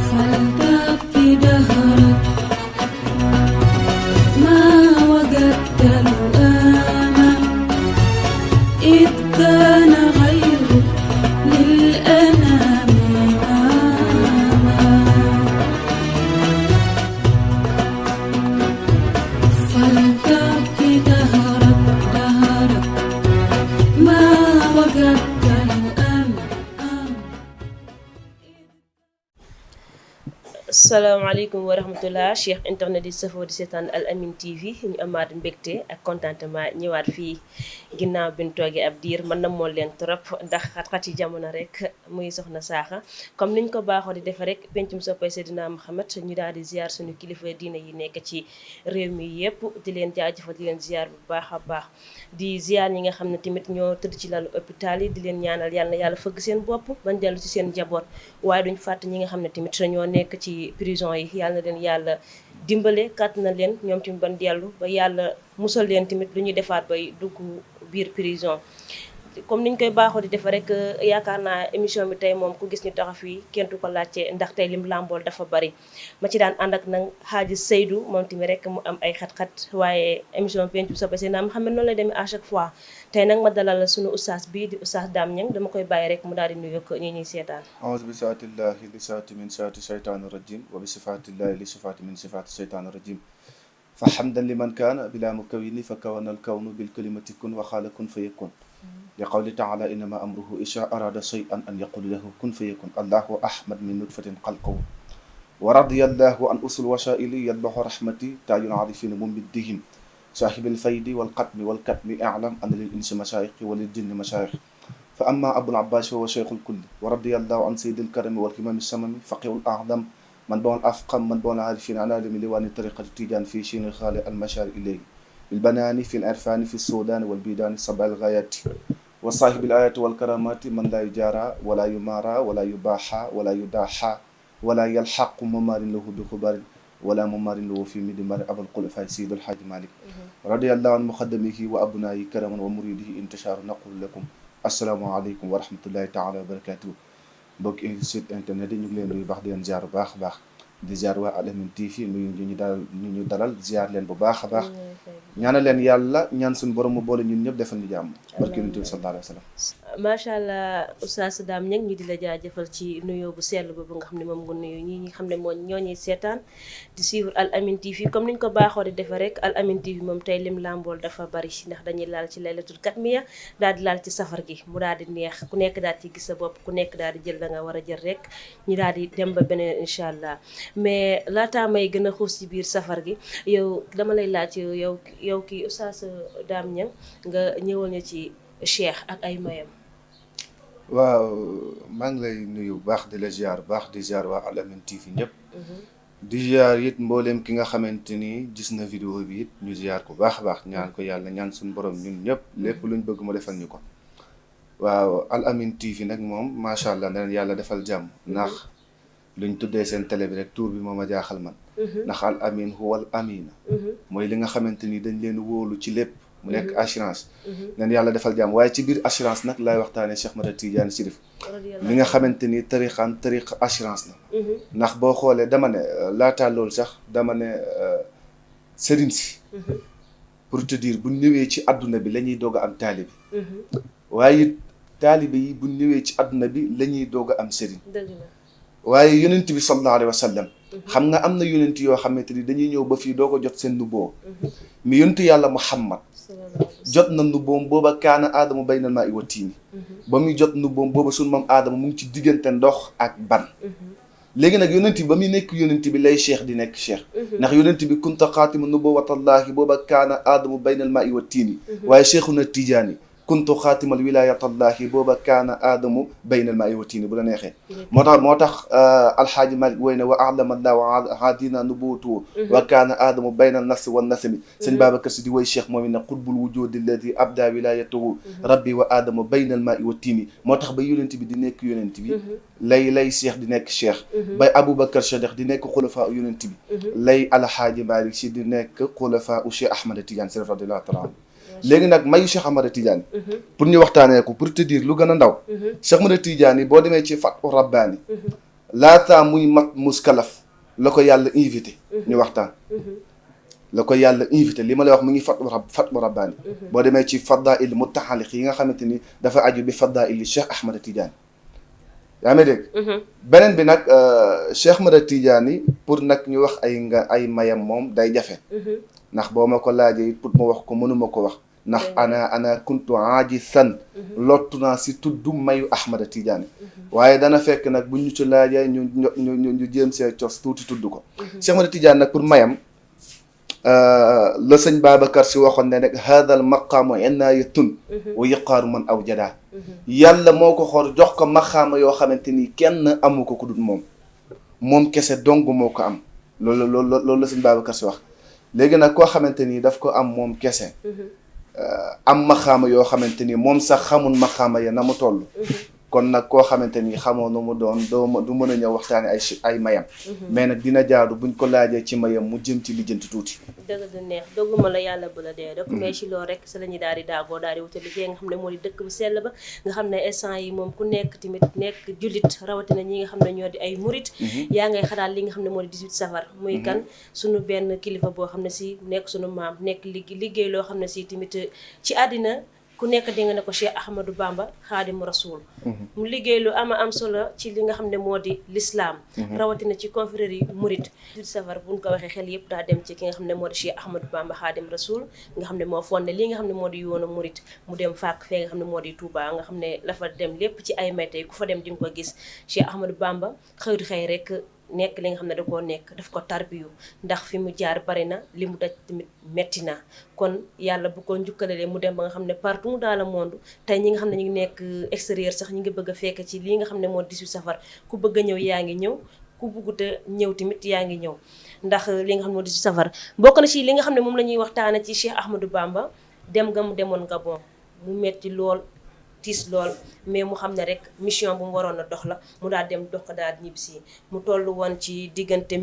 فلتبكي دهرك ما وجدت الأمل إذ كان غيرك للأنام إماما فلتبكي دهرك ما وجدت الأمل. asalaamaaleykum wa rahmatullah cheikh internet yi safoo di seetaan Al Amine TV ñu amaat mbégte ak contentement ñëwaat fii ginnaaw bi ñu toogee ab diir mën na moo leen trop ndax xat-xat yi jamono rek muy soxna Sakho comme niñ ko baaxoo di defee rek pencum soppay Seydina Muhammad ñu daal di ziar suñu kilifa diine yi nekk ci réew mi yëpp di leen jaajëfal di leen ziar bu baax a baax di ziar ñi nga xam ne tamit ñoo tëdd ci lalu hôpital yi di leen ñaanal yàlla na yàlla fëgg seen bopp bañ dellu ci seen njaboot waaye duñ fàtte ñi nga xam ne tamit ñoo nekk ci prison yi yàlla na leen yàlla dimbale kàtt na leen ñoom tamit ban dellu ba yàlla musal leen tamit lu ñuy defaat bay dugg biir prison comme niñ koy baaxoo di defe rek yaakaar naa émission bi tey moom ku gis ñu taxaw fii kenn du ko laajte ndax tey lim làmbool dafa bari ma ci daan ànd ak nag Xaaji Seydou moom tamit rek mu am ay xat-xat waaye émission pencum soppay Seydina Muhammad noonu lay demee à chaque fois tey nag ma dalal suñu oustaz bii di oustaz Dame Niang dama koy bàyyi rek mu daal di nuyu ko ñi ñuy seetaan أعوذ بصفات الله لصفات من صفات الشيطان الرجيم وبصفات الله لصفات من صفات الشيطان الرجيم فحمدا لمن كان بلا مكون فكون الكون بالكلمة كن وقال كن فيكون لقول تعالى إنما أمره إذا أراد شيئا أن يقول له كن فيكون الله أحمد من نطفة خلقه ورضي الله عن أصل وسائل يذبح رحمتي تاج عارفين ممدهم صاحب الفيد والقتم والكتم أعلم أن للإنس مشايخ وللجن مشايخ فأما أبو العباس فهو شيخ الكل ورضي الله عن سيد الكرم والكمام السمم فقيه الأعظم من بون أفقم من بون عارفين على علم لوان طريقة التيجان في شين الخالق المشار إليه البنان في العرفان في السودان والبيدان سبع الغايات وصاحب الآيات والكرامات من لا يجارى ولا يمارى ولا يباحى ولا يداحى ولا يلحق ممار له بخبار ولا ممار له في مدمار أبو الخلفاء سيد الحاج مالك رضي الله عن مقدمه وأبنائه كرما ومريده انتشار نقول لكم asalaamaaleykum wa rahmatullahi taala wa barakatuh mbokk site internet yi ñu ngi leen nuyu baax di leen ziar bu baax a baax di ziar waa Al Amine TV nuyu ñu dalal ziar leen bu baax a baax ñaanal leen yàlla ñaan suñu borom mu boole ñun ñëpp defal ñu jàmm barke Yonent bi sallallahu alayhi wa sallam macha allah oustaz Dame Niang ñi di la jaajëfal ci nuyoo bu sell boobu nga xam ne moom nga nuyu ñi xam ne moo ñoo ñuy seetaan di suivre Al Amine TV comme niñ ko baaxoo di defee rek Al Amine TV moom tey lim làmbool dafa bari ndax dañuy laal ci laylatul katmiya daal di laal ci safar gi mu daal di neex ku nekk daal ci gis sa bopp ku nekk daal di jël da nga war a jël rek ñu daal di dem ba beneen incha allah mais laataa may gën a xuus ci biir safar gi yow dama lay laaj yow kii oustaz Dame Niang nga ñëwal ñu ci cheikh ak ay mayam. waaw maa ngi lay nuyu baax di la ziar baax di ziar waa Al Amine TV ñëpp di ziar it mbooleem ki nga xamante ni gis na vidéo bi it ñu ziar ko baax a baax ñaan ko yàlla ñaan suñu borom ñun ñëpp lépp luñ bëgg mu defal ñu ko waaw Al Amine TV nag moom macha allah na leen yàlla defal jàmm ndax luñ tuddee seen télé bi rek tour bi moom a jaaxal man ndax al amin huwal amina mooy li nga xamante ni dañ leen wóolu ci lépp mu nekk assurance leen yàlla defal jàmm waaye ci biir assurance nag laay waxtaanee Cheikh Ahmad Tidiane Chérif li nga xamante ni tariq assurance la ndax boo xoolee dama ne laataa loolu sax dama ne sëriñ si pour te dire bu ñëwee ci adduna bi la ñuy doog a am taalibi waaye it taalibe yi bu ñëwee ci adduna bi la ñuy doog a am sëriñ waaye yonent bi sallallahu alayhi wa sallam xam nga am na yonent yoo xamante ni dañuy ñëw ba fii doo ko jot seen nubboo mi yonent yàlla Muhammad jot na nubboom booba kaana aadama baynal maa'i wa tiini ba muy jot nubboom booba suñu maam aadama mu ngi ci diggante ndox ak ban léegi nag yonent bi ba muy nekk yonent bi lay cheikh di nekk cheikh ndax yonent bi kunta xaatimu nubuwwatallaahi booba kaana aadama baynal maa'i wa tiini waaye cheikhuna Tijaani kuntu xaatimal wilayatallahi booba kaana aadamu baynal maa'i wa tiini bu la neexee moo tax alxaaji Malik woy ne wa alamallahu haadina nubuwwatu wa kaana aadamu baynal nafsi wan nasami sëñ Babacar Si di woy cheikh moom it ne qutbul wujudi alladi abda wilayatahu rabbi wa aadamu baynal maa'i wa tiini moo tax ba yonent bi di nekk yonent bi lay cheikh di nekk cheikh bay Aboubacar Sadiq di nekk xulafaa u yonent bi lay alxaaji Malik Si di nekk xulafaa u Cheikh Ahmad Tidiane Si radiyallahu taala anhu léegi nag mayu Cheikh Ahmad Tidiane pour ñu waxtaanee ko pour te dire lu gën a ndaw Cheikh Ahmad Tidiane yi boo demee ci Fatu Rabbaani laataa muy mat muskalaf la ko yàlla invité ñu waxtaan la ko yàlla invité li ma lay wax mu ngi fatwa rabbaani boo demee ci fadail mutaxaliq yi nga xamante ni dafa aju bi fadaili Cheikh Ahmada Tidiane yaa ngi dégg beneen bi nag Cheikh Ahmada Tidiane pour nag ñu wax ay mayam moom day jafe ndax boo ma ko laajee pour ma wax ko mënuma ko wax ndax ana kuntu aajisan lottu naa si tudd mayu Ahmada Tidiane waaye dana fekk nag bu ñu ci laajee ñu jéem see cos tuuti tudd ko Cheikh Ahmada Tidiane nag pour mayam la sëñ Babacar si waxoon ne rek haadal maqaamu inaayatun wa yaqaaru man aw jadaa yàlla moo ko xool jox ko maqaama yoo xamante ni kenn amu ko ku dul moom kese dong moo ko am loolu la sëñ Babacar si wax léegi nag koo xamante ni daf ko am moom kese am maqaama yoo xamante ni moom sax xamul maqaama ya na mu toll kon nag koo xamante ni xamoo nu mu doon du mën a ñëw waxtaane ay mayam mais nag dina jaadu buñ ko laajee ci mayam mu jëm ci lijjanti tuuti dëgg du neex dogguma la yàlla bu la dee rek mais ci loolu rek sa la ñuy daal di daagoo daal di wutali fii nga xam ne moo di dëkk bu sell ba nga xam ne instant yi moom ku nekk tamit nekk jullit rawatina ñi nga xam ne ñoo di ay murit yaa ngay xalaat li nga xam ne moo di 18 safar muy kan suñu benn kilifa boo xam ne si nekk suñu maam nekk liggéey loo xam ne si tamit ci àddina ku nekk di nga ne ko Cheikh Ahmadou Bamba Xaadimu Rasuul mu liggéey lu am solo ci li nga xam ne moo di l'islam rawatina ci confrérie yi murit 18 safar buñ ko waxee xel yëpp daa dem ci ki nga xam ne moo di Cheikh Ahmadou Bamba Xaadimu Rasuul nga xam ne moo fondé li nga xam ne moo di yoonu murit mu dem fàkk fee nga xam ne moo di Touba nga xam ne la fa dem lépp ci ay may tey ku fa dem di nga ko gis Cheikh Ahmadou Bamba xëy rek nekk li nga xam ne da koo nekk daf ko tarbiyu ndax fi mu jaar bari na li mu daj tamit metti na kon yàlla bu ko njukkalalee mu dem ba nga xam ne partout dans le monde tey ñi nga xam ne ñu ngi nekk extérieur sax ñi ngi bëgg a fekk ci lii nga xam ne moo 18 safar ku bëgg a ñëw yaa ngi ñëw ku bëggut a ñëw tamit yaa ngi ñëw ndax li nga xam ne moo 18 safar bokk na ci li nga xam ne moom la ñuy waxtaane ci Cheikh Ahmadou Bamba dem nga mu demoon Gabon mu metti lool tiis lool mais mu xam ne rek mission bu mu waroon a dox la mu daal dem dox ko daal ñibbisi mu toll woon ci diggante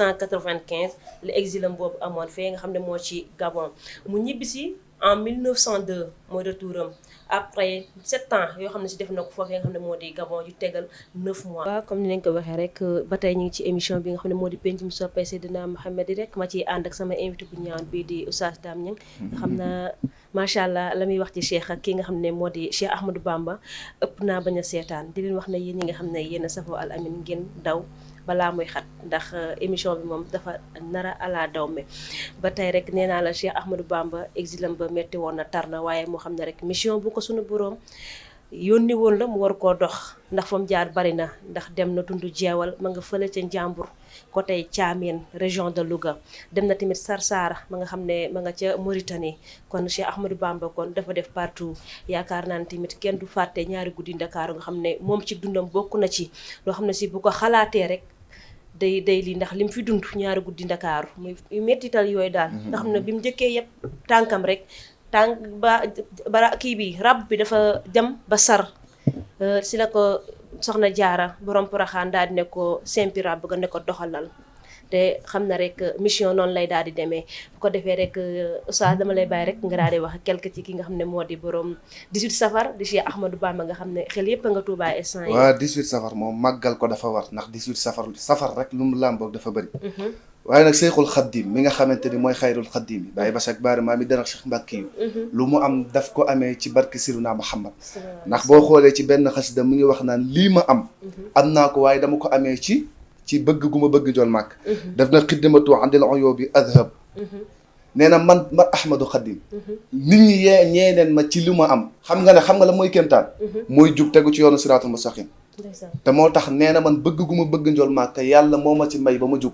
1895 la exilam boobu amoon fee nga xam ne moo ci Gabon mu ñibbisi en 1902 mooy retouram après 7 ans yoo xam ne si def na ko foofee nga xam ne moo di Gabon yu tegal 9 mois. waaw comme ni leen ko waxee rek ba tey ñu ngi ci émission bi nga xam ne moo di pencum soppay Seydina Mouhamed di rek ma ciy ànd ak sama invité bu ñaan bii di Oustaz Dame Niang nga xam naa macha allah la muy wax ci Cheikh ak ki nga xam ne moo di Cheikh Ahmadou Bamba ëpp naa bañ a seetaan di leen wax ne yéen ñi nga xam ne yéen a safoo Al Amine ngeen daw balaa muy xat ndax émission bi moom dafa nara ala daw me ba tey rek nee naa la Cheikh Ahmadou Bamba exilam ba metti woon na tar na waaye moo xam ne rek mission bu ko sunu boroom yónni woon la mu war koo dox ndax fa mu jaar bari na ndax dem na tund jeewal ma nga fële ca Njàmbur côté Thiamène région de Louga dem na tamit Sarsara ma nga xam ne ma nga ca Mauritanie kon Cheikh Ahmadou Bamba kon dafa def partout yaakaar naa ne tamit kenn du fàtte ñaari guddi Ndakaaru nga xam ne moom ci dundam bokk na ci loo xam ne si bu ko xalaatee rek day lii ndax lim fi dund ñaari guddi Ndakaaru muy mettital yooyu daal nga xam ne bi mu njëkkee yëpp tànkam rek tànk ba kii bi rab bi dafa dem ba sar si la ko soxna jaara borom Poroxaan daal di ne ko simpi rab ga ne ko doxalal te xam na rek mission noonu lay daal di demee bu ko defee rek Oustaz dama lay bàyyi rek nga daal di wax quelque ci ki nga xam ne moo di borom 18 safar di Cheikh Ahmadou Bamba nga xam ne xel yëpp nga Tuubaa instant yi. waaw 18 safar moom màggal ko dafa war ndax 18 safar rek lu mu làmboog dafa bëri. waaye nag Seyxul Xaddim mi nga xamante ni mooy xayrul xaddim yi bàyyi basak baari maa mi dana Cheikh Mbàkke yi lu mu am daf ko amee ci barke Siruna Muhammad ndax boo xoolee ci benn xasida mu ngi wax naan lii ma am naa ko waaye dama ko amee ci bëgg gu ma bëgg jool màkk daf na xiddimatu andil oyo bi adhab nee na man Ahmadou Xaddim nit ñi ñeeneen ma ci li ma am xam nga la mooy kéemtaan mooy jug tegu ci yoonu siraatul mustaqim te moo tax nee na man bëgg gu ma bëgg njool màkk yàlla moo ma ci may ba ma jug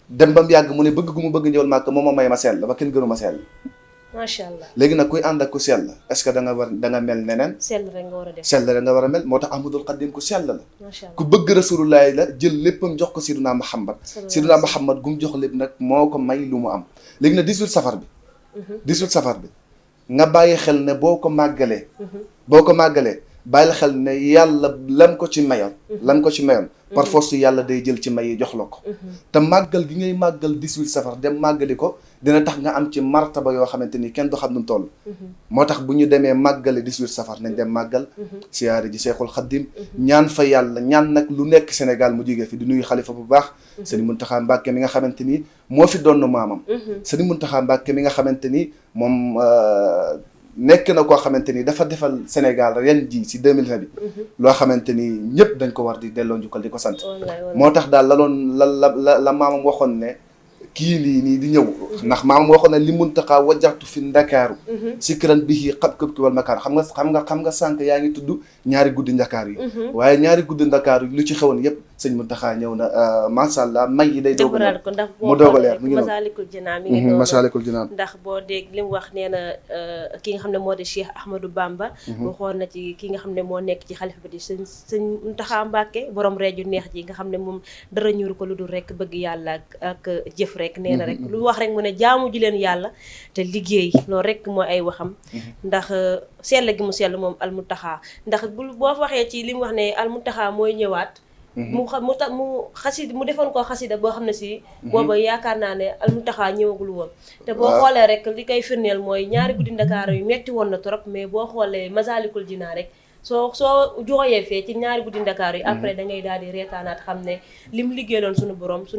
dem ba mu yàgg mu ne bëgg gu ma bëgg njool màkk moo ma may ma sell ba kenn gënu ma sell macha allah léegi nag kuy ànd ak ku sell est-ce que da nga mel neneen sell rek nga war a def sell rek nga war a mel moo tax Ahmadul Xaddim ku sell la macha allah ku bëgg rasulullahi la jël léppam jox ko Siduna Muhammad Siduna Muhammad gu mu jox lépp nag moo ko may lu mu am léegi nag 18 safar bi nga bàyyi xel ne boo ko màggalee bàyyil xel ne yàlla lam ko ci mayoon par force yàlla day jël ci may yi jox la ko te màggal gi ngay màggal 18 safar dem màggali ko dina tax nga am ci martaba yoo xamante ni kenn du xam nu mu toll moo tax bu ñu demee màggale 18 safar nañ dem màggal siyaare ji Seexul Xaddim ñaan fa yàlla ñaan nag lu nekk Sénégal mu jógee fi di nuyu xalifa bu baax Sëriñ Muntaxa Mbàkke mi nga xamante ni moo fi doon maamam Sëriñ Muntaxa Mbàkke mi nga xamante ni moom nekk na koo xamante ni dafa defal Sénégal ren ji si 2020 bi loo xamante ni ñëpp dañ ko war di delloo njukkal di ko sant moo tax daal la maamam waxoon ne kii lii nii di ñëw ndax maamam waxoon ne li Muntaxa wajaxtu fi Ndakaaru sikran bihi xat këb ki wal makaar xam nga sànq yaa ngi tudd ñaari guddi Ndakaar yi waaye ñaari guddi Ndakaar yi lu ci xewoon yëpp sëñ Muntaxa ñëw na macha allah may yi day doog a ñëw mu doog a leer mu ngi noonu Masaalikul Jinaan mi ngi noonu Masaalikul Jinaan ndax boo dégg li mu wax nee na ki nga xam ne moo di Cheikh Ahmadou Bamba waxoon na ci ki nga xam ne moo nekk ci xalifa bi di sëñ Muntaxa Mbàkke borom reeju neex ji nga xam ne moom dara ñuuru ko lu dul rek bëgg yàlla ak jëf rek nee na rek lu wax rek mu ne jaamu ji leen yàlla te liggéey loolu rek mooy ay waxam ndax sell gi mu sell moom al Muntaxa ndax boo waxee ci li mu wax ne al Muntaxa mooy ñëwaat mu defoon ko xasida boo xam ne si booba yaakaar naa ne al Muntaxa ñëwagul woon te boo xoolee rek li koy firndeel mooy ñaari guddi Ndakaar yu metti woon na trop mais boo xoolee Masaalikul Jinaan rek soo jooyee fee ci ñaari guddi Ndakaar yi après da ngay daal di reetaanaat xam ne lim liggéeyaloon suñu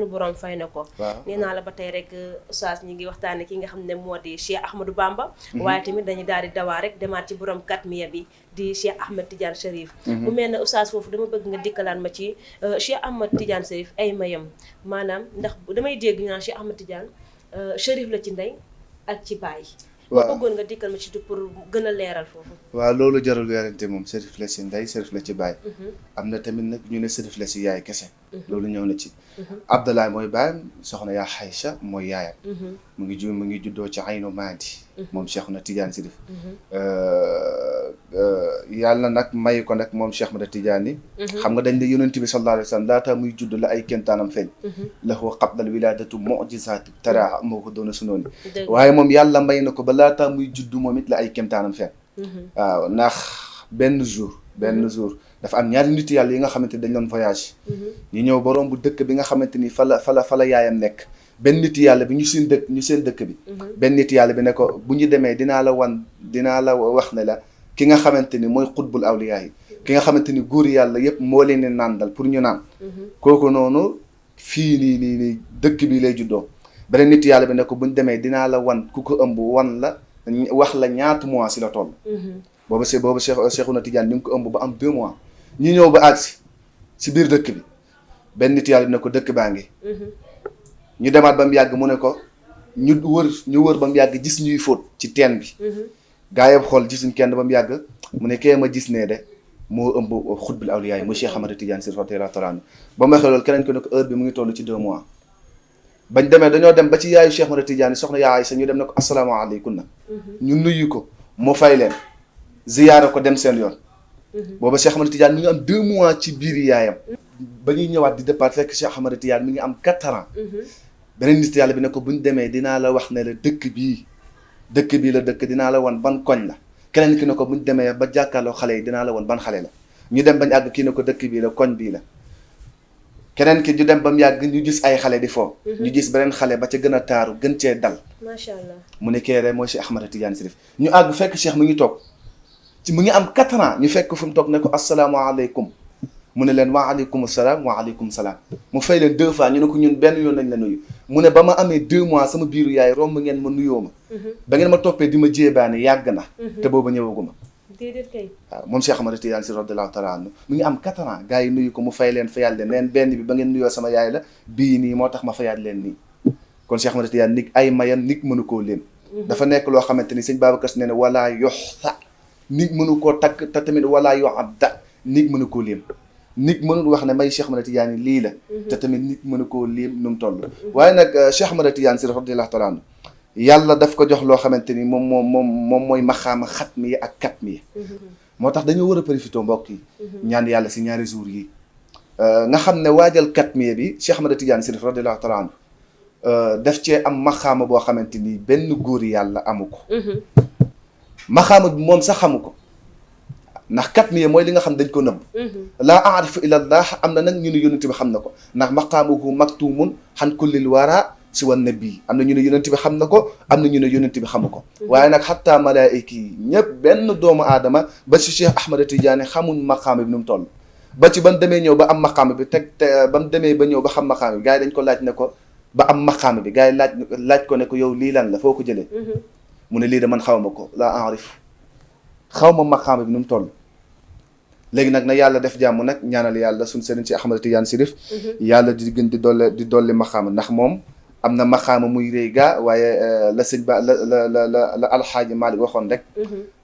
borom fay na ko nee naa la ba tey rek oustaz ñi ngi waxtaane ki nga xam ne moo di Cheikh Ahmadou Bamba waaye tamit dañuy daal di dawaa rek demaat ci borom katmiya bi di Cheikh Ahmed Tidiane Chérif mu mel ne oustaz foofu dama bëgg nga dikkalaat ma ci Cheikh Ahmed Tidiane Chérif ay mayam maanaam ndax damay dégg ñu naan Cheikh Ahmed Tidiane Chérif la ci ndey ak ci baay waaw bëggoon nga dikkal ma ci pour gën a leeral foofu waaw loolu jarul weerante moom Chérif la ci ndey Chérif la ci baay am na tamit nag ñu ne Chérif la ci yaay kese loolu ñëw na ci Abdallah mooy baayam soxna yaa Xaysa mooy yaayam mu ngi juddoo ci Aynu Maadi moom Cheikh na Tidiane Chérif yàlla nag may ko nag moom Cheikh Ahmed Tidiane xam nga dañ ne yonent bi sallallahu alayhi wa sallam laata muy judd la ay kéemtaanam feeñ lahu qabla wilaadatu mu'jizaatu tara moo ko doon sunooni waaye moom yàlla may na ko ba laata muy judd moom it la ay kéemtaanam feeñ waaw ndax benn jour dafa am ñaari nit yàlla yi nga xamante dañ doon voyage ñu ñëw ba romb dëkk bi nga xamante ni fa la yaayam nekk benn nit yàlla bi ñu seen dëkk bi benn nit yàlla bi ne ko bu ñu demee dinaa la wax ne la ki nga xamante ni mooy xutbul awliyaa yi ki nga xamante ni góor yàlla yëpp moo leen di nàndal pour ñu naan kooku noonu fii nii dëkk bi lay juddoo beneen nit yàlla bi ne ko bu ñu demee dinaa la wan ku ko ëmb wan la wax la ñaata mois si la toll boobu Cheikhouna Tidiane ñu ngi ko ëmb ba am 2 mois ñu ñëw ba agsi si biir dëkk bi benn nit yàlla bi ne ko dëkk baa ngi ñu demaat ba mu yàgg mu ne ko ñu wër ba mu yàgg gis ñuy fóot ci teen bi gaa yëpp xool gisuñ kenn ba mu yàgg mu ne kee ma gis ne de moo ëmb xutbul awliyaa yi mu Cheikh Ahmed Tidiane Chérif radiyallahu taala anhu ba mu waxee loolu keneen ko ne ko heure bi mu ngi toll ci 2 mois bañ demee dañoo dem ba ci yaayu Cheikh Ahmed Tidiane soxna yaa Aysa ñu dem ne ko asalaamaaleykum na ñu nuyu ko mu fay leen ziyaara ko dem seen yoon booba Cheikh Ahmed Tidiane mi ngi am 2 mois ci biir yaayam ba ñuy ñëwaat di départ fekk Cheikh Ahmed Tidiane mi ngi am 4 ans beneen nit yàlla bi ne ko buñ demee dinaa la wax ne la dëkk bii la dëkk dinaa la wan ban koñ la keneen ki ne ko buñ demee ba jàkkaarloo xale yi dinaa la wan ban xale la ñu dem bañ àgg kii ne ko dëkk bii la koñ bii la keneen ki ñu dem ba mu yàgg ñu gis ay xale di fo ñu gis beneen xale ba ca gën a taaru gën cee dal macha allah mu ne kee rek mooy Cheikh Ahmed Tidiane Chérif ñu àgg fekk Cheikh mu ngi toog mu ngi am 4 ans ñu fekk fu mu toog ne ko asalaamaaleykum mu ne leen waaleykum salaam waaleykum salaam mu fay leen 2 fois ñu ne ko ñun benn yoon lañ la nuyu mu ne ba ma amee 2 mois sama biiru yaay romb ngeen ma nuyoo ma ba ngeen ma toppee di ma jéebaane yàgg na te booba ñëwaguma déedéet kay waaw moom Cheikh Ahmed Tidiane Chérif radiyallahu taala anhu mu ngi am 4 ans gars yi nuyu ko mu fay leen fayal leen benn bi ba ngeen nuyoo sama yaay la bii nii moo tax ma fayaat leen nii kon Cheikh Ahmed Tidiane nit ay mayam nit mënu koo leen dafa nekk loo xamante ni sëñ Babacar Sy nee na walaa yoxsa nit mënu koo takk te tamit walaa yoxadda nit mënu koo leen nit mënul wax ne may Cheikh Ahmed Tidiane lii la te tamit nit mënu koo lim nu mu toll waaye nag Cheikh Ahmed Tidiane Chérif radiyallahu taala anhu yàlla daf ko jox loo xamante ni moom mooy maxaama xatmi yi ak katmi yi moo tax dañoo war a profité mbokk yi ñaan yàlla si ñaari jours yi nga xam ne waajal katmi bi Cheikh Ahmed Tidiane Chérif radiyallahu taala anhu daf cee am maxaama boo xamante ni benn góor yàlla amu ko maxaama bi moom sax xamu ko ndax katmiya mooy li nga xam dañ ko nëbb laa aarifu illa allah am na nag ñu ne yonent bi xam na ko ndax maqaamuhu maktumun xan kullil wara si wan nabi am na ñu ne yonent bi xam na ko am na ñu ne yonent bi xamu ko waaye nag xatta malaayika yi ñëpp benn doomu aadama ba si Cheikh Ahmada Tidiane xamuñ maqaama bi nu mu toll ba ci ban demee ñëw ba am maqaama bi ba mu demee ba ñëw ba xam maqaama bi gars yi dañ ko laaj ne ko ba am maqaama bi gars yi laaj ko ne ko yow lii lan la foo ko jëlee mu ne lii de man xaw ma ko laa aarif xaw ma maqaama bi nu mu toll léegi nag na yàlla def jàmm nag ñaanal yàlla suñ sëriñ si Ahmada Tidiane Chérif yàlla di gën di dolli maqaama ndax moom am na maqaama muy réy gaa waaye la sëñ ba la alxaaji Malick waxoon rek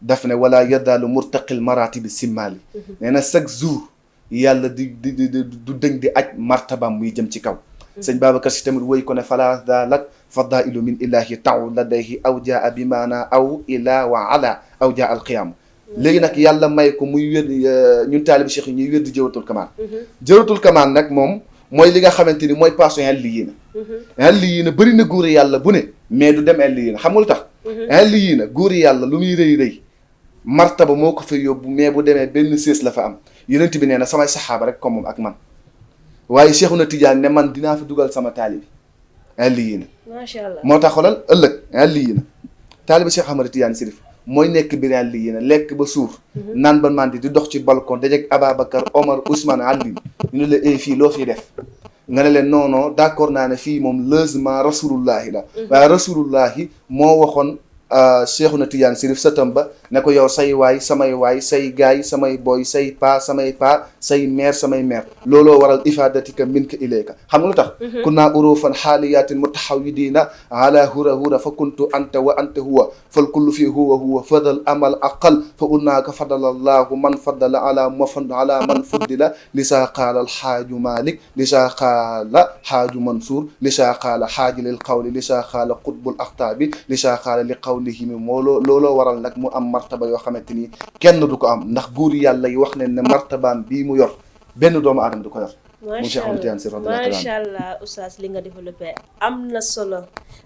daf ne wala yadaalu murtaqil maratibi simmaali nee na chaque jour yàlla du dëng di aj martabam muy jëm ci kaw sëñ Babacar Si tamit woy ko ne fala dalat fadailu min ilahi taw ladayhi aw jaa bi maana aw ila wa ala aw jaa alqiyama léegi nag yàlla may ko muy wér ñun taalibi cheikh yi ñuy wér di jëwatul kamaan jëwatul kamaan nag moom mooy li nga xamante ni mooy passion elli yii na bëri na góori yàlla bu ne mais du dem elli yii na xam nga lu tax elli yii na góori yàlla lu muy rëy rëy martaba moo ko fa yóbbu mais bu demee benn sées la fa am yonent bi nee na samay saxaaba rek comme moom ak man waaye Cheikhuna Tidiane ne man dinaa fa dugal sama taalibi elli yii na macha allah moo tax xoolal ëllëg elli yii na taalibi Cheikh Ahmada Tidiane Chérif mooy nekk biir elli yii na lekk ba suur naan ba mandi di dox ci balcon dajeeg Ababacar Omar Ousmane Ali ñu ne la fii loo fiy def nga ne leen non non d'accord naa ne fii moom lësement rasulullahi la waaye rasulullahi moo waxoon Cheikhuna Tidiane Chérif sëtam ba ne ko yow say waay say gaay samay boy say pa say mère samay mère looloo waral ifadatika minka ilayka xam nga lu tax kunna urufan xaaliyatin mutaxawidina ala hura fa kuntu anta wa anta huwa fal kullu fi huwa fadal amal aqal fa unaaka fadala allahu man fadala ala man fuddila lisa qaala alxaaju malik lisa qaala xaaju mansour lisa qaala xaaji lil qawli lisa qaala qutbul axtaabi lisa qaala li qawlihi mi moo looloo waral nag mu am martaba yoo xamante ni kenn du ko am ndax buur yàlla yi wax ne ne martabaam bii mu yor benn doomu aadama du ko yor macha allah oustaz li nga développé am na solo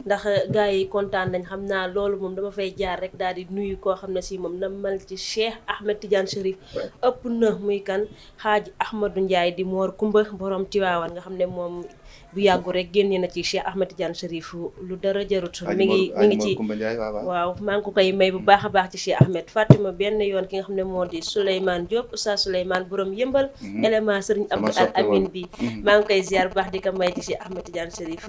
ndax gars yi kontaan nañ xam naa loolu moom dama fay jaar rek daal di nuyu koo xam ne si moom na mal ci Cheikh Ahmed Tidiane Chérif ëpp na muy kan xaaji Ahmadou Ndiaye di Moor Kumba borom Tiwaawan nga xam ne moom bu yàggu rek génne na ci Cheikh Ahmed Tidiane Chérif lu dara jarut mi ngi ci waaw maa ngi ko koy may bu baax a baax ci Cheikh Ahmed Fatima benn yoon ki nga xam ne moo di Souleymane Diop oustaz Souleymane borom yëmbal élément Serigne Abdou Al Amin bi maa ngi koy ziar bu baax di ko may ci Cheikh Ahmed Tidiane Chérif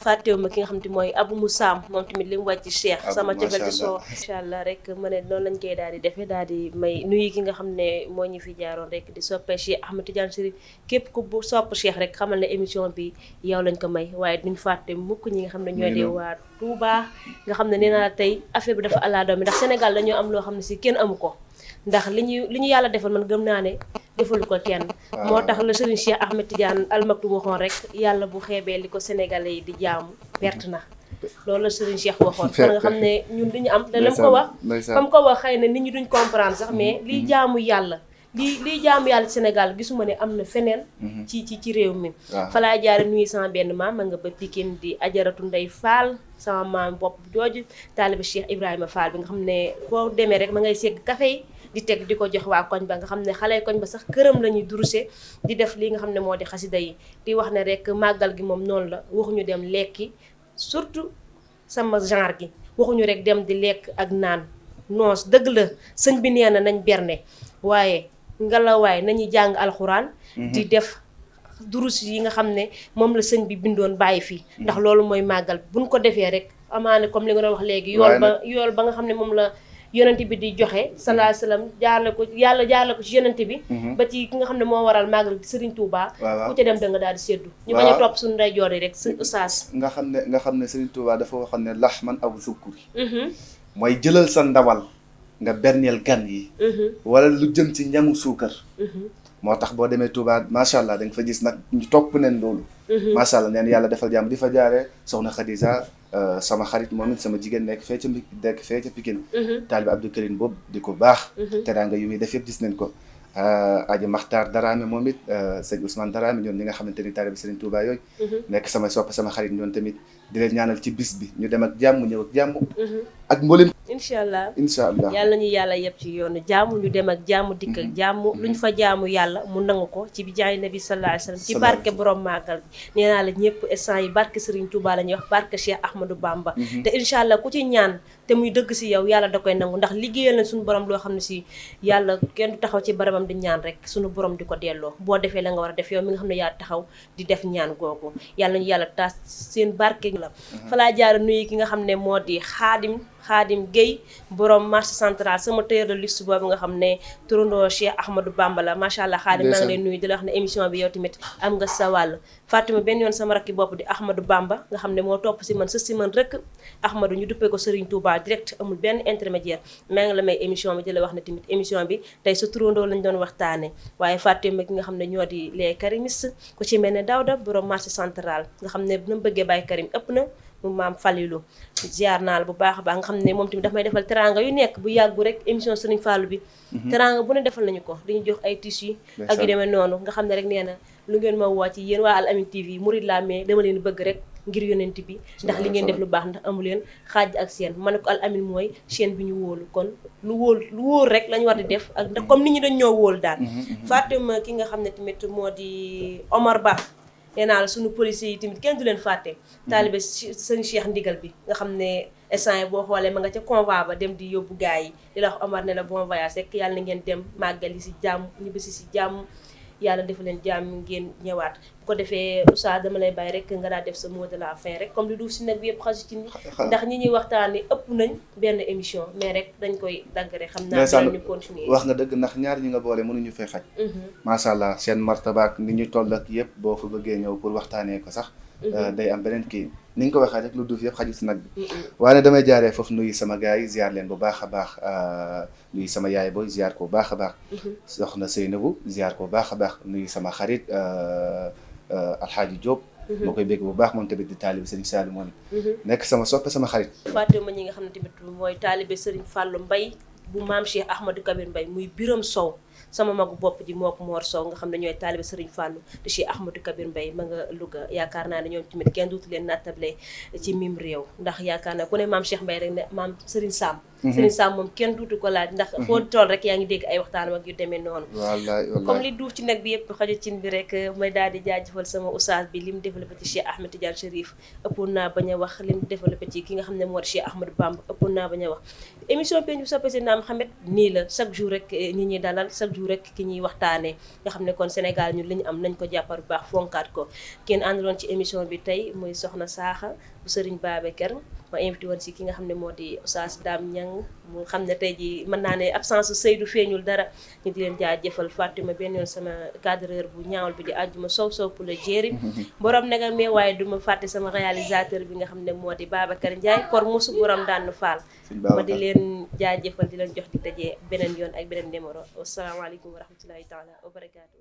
fàttewuma ki nga xam te mooy Abou Moussam moom tamit li mu wàcc ci Cheikh sama cofel ci soo incha allah rek ma ne noonu lañ koy daal di defee daal di may nuyu ki nga xam ne moo ñu fi jaaroon rek di soppee Cheikh Ahmed Tidiane Chérif képp ku bu sopp Cheikh rek xamal ne émission bi yow lañ ko may waaye duñ fàtte mukk ñi nga xam ne ñoo di waa Touba nga xam ne nee naa tey affaire bi dafa àllaa doom ndax Sénégal dañoo am loo xam ne si kenn amu ko ndax li ñu yàlla defal man gëm naa ne defalu ko kenn moo tax la Serigne Cheikh Ahmed Tidiane Al Maktoum waxoon rek yàlla bu xeebee li ko sénégalais yi di jaamu perte na loolu la Serigne Cheikh waxoon kon nga xam ne ñun duñu am te lam ko wax comme ko wax xëy na nit ñi duñ comprendre sax mais liy jaamu yàlla liy jaamu yàlla ci Sénégal gisuma ne am na feneen ci réew mi fa laa jaare nuyu sama benn maam ma nga ba Pikine di ajaratu Ndey Fall sama maam bopp jooju taaliba Cheikh Ibrahima Fall bi nga xam ne foo demee rek ma ngay segg café yi di teg di ko jox waa koñ ba nga xam ne xale koñ ba sax këram la ñuy duruse di def li nga xam ne moo di xasida yi di wax ne rek màggal gi moom noonu la waxuñu dem lekki surtout sama genre gi waxuñu rek dem di lekk ak naan noos dëgg la sëñ bi nee na nañ berne waaye ngelawaay nañuy jàng alxuraan di def durus yi nga xam ne moom la sëñ bi bindoon bàyyi fii ndax loolu mooy màggal buñ ko defee rek amaane comme li nga doon wax léegi yool ba nga xam ne moom la yonent bi di joxe salaa salaam jaarle ko ci yonent bi ba ci ki nga xam ne moo waral màggal Serigne Touba ku ca dem da nga daal di seddu ñu bañ a topp suñu nday joor yi rek su oustaz nga xam ne Serigne Touba dafa waxoon ne laxman aw sukkuri mooy jëlal sa ndawal nga berneel gan yi wala lu jëm ci ñamu suukar moo tax boo demee Touba macha allah da nga fa gis nag ñu topp neen loolu macha allah neen yàlla defal jàmm di fa jaaree soxna Khadija sama xarit moom it sama jigéen nekk fee ca Pikine taalibe Abdou Karim boobu di ko baax teraanga yu muy def yëpp gis nañ ko aji Maxtaar Daraame moom it sëñ Ousmane Daraame ñoom ñi nga xamante ni taalibe Serigne Touba yooyu nekk sama sopp sama xarit ñoom tamit di leen ñaanal ci bis bi ñu dem ak jàmm ñëw ak jàmm ak mboolem incha allah incha allah. yàlla ñu yàlla yëpp ci yoonu jaamu ñu dem ak jaamu dikk ak jaamu luñ fa jaamu yàlla mu nangu ko ci bi jaay nabi sallallahu alayhi wasallam ci barke borom màggal bi nee naa la ñëpp instant yi barke Serigne Touba la ñuy wax barke Cheikh Ahmadou Bamba te incha allah ku ci ñaan te muy dëgg si yow yàlla da koy nangu ndax liggéeyal na suñu borom loo xam ne si yàlla kenn du taxaw ci barabam di ñaan rek suñu borom di ko delloo boo defee la nga war a def yow mi nga xam ne yaa taxaw di def ñaan googu yàlla ñu yàlla taas seen barke la fa laa jaara nuyu ki nga xam ne moo di Xaadim Guèye borom marché central sama tailleur de luxe boobu nga xam ne turandoo Cheikh Ahmadou Bamba la macha allah Xaadim maa ngi lay nuyu di la wax ne émission bi yow tamit am nga sa wàll Fatima benn yoon sama rakki bopp di Ahmadou Bamba nga xam ne moo topp si man sës si man rek Ahmadou ñu duppee ko Serigne Touba direct amul benn intermédiaire maa ngi la may émission bi di la wax ne tamit émission bi tey sa turandoo lañ doon waxtaane waaye Fatima ki nga xam ne ñoo di les karimistes ku ci mel ne Daouda borom marché central nga xam ne na mu bëggee bàyyi Karim ëpp na mu maam Falilou ziar naa la bu baax a baax nga xam ne moom tamit daf may defal teranga yu nekk bu yàggu rek émission Serigne Fallou bi teranga bu ne defal nañu ko dañu jox ay tissus ak yu demee noonu nga xam ne rek nee na lu ngeen ma woo ci yéen waa Al Amine TV murid laa mais dama leen bëgg rek ngir yonent bi ndax li ngeen def lu baax ndax amu leen xaaj ak seen ma ne ko Al Amine mooy chaîne bi ñu wóolu kon lu wóor rek lañu war di def ak ndax comme nit ñi dañ ñoo wóolu daal Fatima ki nga xam ne tamit moo di Omar Ba nee naa la suñu policiers yi tamit kenn du leen fàtte taalibe sëñ Cheikh Ndigal bi nga xam ne instant yi boo xoolee ma nga ca convoi ba dem di yóbbu gars yi di la wax Omar ne la bon voyage rek yàlla na ngeen dem màggali si jàmm ñibbisi si jàmm yàlla defa leen jàmm ngeen ñëwaat bu ko defee Oustaz dama lay bàyyi rek nga daal def sa mot de la fin rek comme li duuf si nag bi yëpp xaju ci ni ndax ñi ñuy waxtaan ni ëpp nañ benn émission mais rek dañ koy dagg rek xam naa ñu continuer wax nga dëgg ndax ñaar ñi nga boole mënuñu fay xaj macha allah seen martabaak ni ñu toll ak yëpp boo fa bëggee ñëw pour waxtaanee ko sax day am beneen kii ni nga ko waxee rek lu duuf yëpp xaju si nag bi waaye damay jaaree foofu nuyu sama gars yi ziar leen bu baax a baax nuyu sama yaay booy ziar ko bu baax a baax soxna Seynabou ziar ko bu baax a baax nuyu sama xarit Alxaaji Diop moo koy bégg bu baax moom tamit di taalibe Serigne Saliou moom nekk sama soppe sama xarit Fatima ñi nga xam ne tamit mooy taalibe Serigne Fallou Mbaye bu maam Cheikh Ahmadou Kabir Mbaye muy Biram Sow sama magu bopp ji moo ko Mor Sow nga xam ne ñooy taalibe Serigne Fallou te Cheikh Ahmadou Kabir Mbaye ma nga Louga yaakaar naa ne ñoom tamit kenn dootu leen nattable ci mim réew ndax yaakaar naa ku ne maam Cheikh Mbaye rek ne maam Serigne Sam Serigne Sam moom kenn duutu ko laaj ndax foo tool rek yaa ngi dégg ay waxtaan ak yu demee noonu comme li duuf ci nag bi yëpp xaju cin bi rek may daal di jaajëfal sama oustaz bi li mu développé ci Cheikh Ahmed Tidiane Chérif ëppoon naa bañ a wax li mu développé ci ki nga xam ne moo di Cheikh Ahmadou Bamba ëppoon naa bañ a wax émission bi ñu soppé Seydina Mouhamed nii la chaque jour rek ñi ñuy dalal chaque jour rek ki ñuy waxtaanee nga xam ne kon Sénégal ñun li ñu am nañ ko jàppar bu baax fonkaat ko kenn àndaloon ci émission bi tey muy soxna Saaxa bu Serigne Babacar ma invité woon si ki nga xam ne moo di Oustaz Dame Niang mu xam ne tey ji mën naa ne absence Seydou feeñul dara ñu di leen jaajëfal Fatima benn yoon sama cadreur bu ñaawal bi di àjjuma sow pour le jéeri borom nega mais waaye du ma fàtte sama réalisateur bi nga xam ne moo di Babacar Ndiaye kor mosu borom daan faal ma di leen jaajëfal di leen jox di tëjee beneen yoon ak beneen numéro asalaamaaleykum wa rahmatullahi taala wa barakaatu